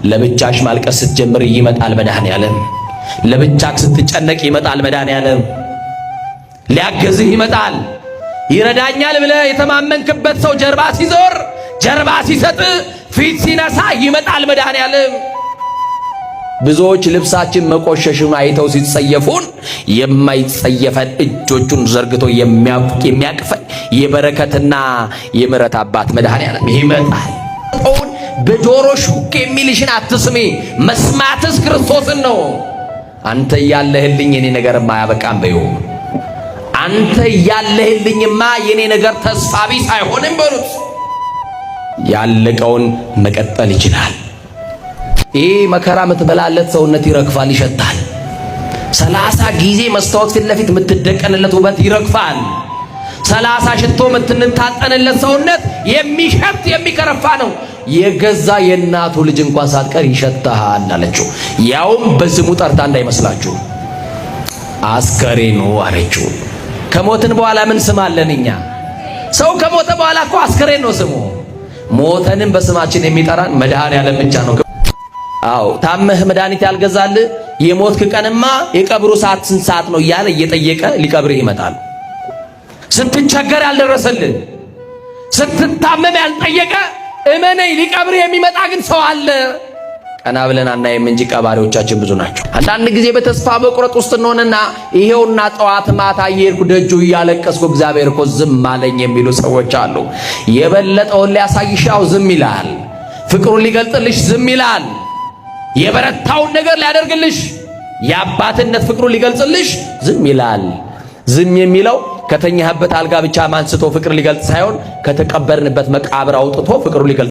ለብቻሽ ማልቀስ ስትጀምር ይመጣል መድኃኔዓለም። ለብቻክ ስትጨነቅ ይመጣል መድኃኔዓለም። ሊያገዝህ ይመጣል። ይረዳኛል ብለህ የተማመንክበት ሰው ጀርባ ሲዞር፣ ጀርባ ሲሰጥ፣ ፊት ሲነሳ ይመጣል መድኃኔዓለም። ብዙዎች ልብሳችን መቆሸሹን አይተው ሲጸየፉን የማይጸየፈን እጆቹን ዘርግቶ የሚያቅፈን የበረከትና የምሕረት አባት መድኃኔዓለም ይመጣል። በጆሮ ሹክ የሚልሽን አትስሚ፣ መስማትስ ክርስቶስን ነው። አንተ ያለህልኝ የኔ ነገርማ አያበቃም በይው። አንተ ያለህልኝማ የኔ ነገር ተስፋ ቢስ አይሆንም በሉት። ያለቀውን መቀጠል ይችላል። ይህ መከራ የምትበላለት ሰውነት ይረግፋል፣ ይሸታል። 30 ጊዜ መስታወት ፊት ለፊት የምትደቀንለት ውበት ይረግፋል። 30 ሽቶ የምትንታጠንለት ሰውነት የሚሸት የሚከረፋ ነው። የገዛ የእናቱ ልጅ እንኳን ሳትቀር ይሸታሃል አለችው። ያውም በስሙ ጠርታ እንዳይመስላችሁ አስከሬኑ አለችው። ከሞትን በኋላ ምን ስም አለን እኛ? ሰው ከሞተ በኋላ እኮ አስከሬን ነው ስሙ። ሞተንም በስማችን የሚጠራን መድኃኔዓለም ብቻ ነው። አዎ ታመህ መድኃኒት ያልገዛልህ የሞትክ ቀንማ የቀብሩ ሰዓት ስንት ሰዓት ነው እያለ እየጠየቀ ሊቀብርህ ይመጣል። ስትቸገር ያልደረሰልህ፣ ስትታመም ያልጠየቀ እመነኝ ሊቀብርህ የሚመጣ ግን ሰው አለ። ቀና ብለን አናይም እንጂ ቀባሪዎቻችን ብዙ ናቸው። አንዳንድ ጊዜ በተስፋ መቁረጥ ውስጥ እንሆንና ይሄውና ጠዋት ማታ እየሄድኩ ደጁ እያለቀስኩ እግዚአብሔር እኮ ዝም አለኝ የሚሉ ሰዎች አሉ። የበለጠውን ሊያሳይሻው ዝም ይላል። ፍቅሩን ሊገልጥልሽ ዝም ይላል። የበረታውን ነገር ሊያደርግልሽ የአባትነት ፍቅሩን ሊገልጽልሽ ዝም ይላል። ዝም የሚለው ከተኛህበት አልጋ ብቻ ማንስቶ ፍቅር ሊገልጽ ሳይሆን ከተቀበርንበት መቃብር አውጥቶ ፍቅሩን ሊገልጽ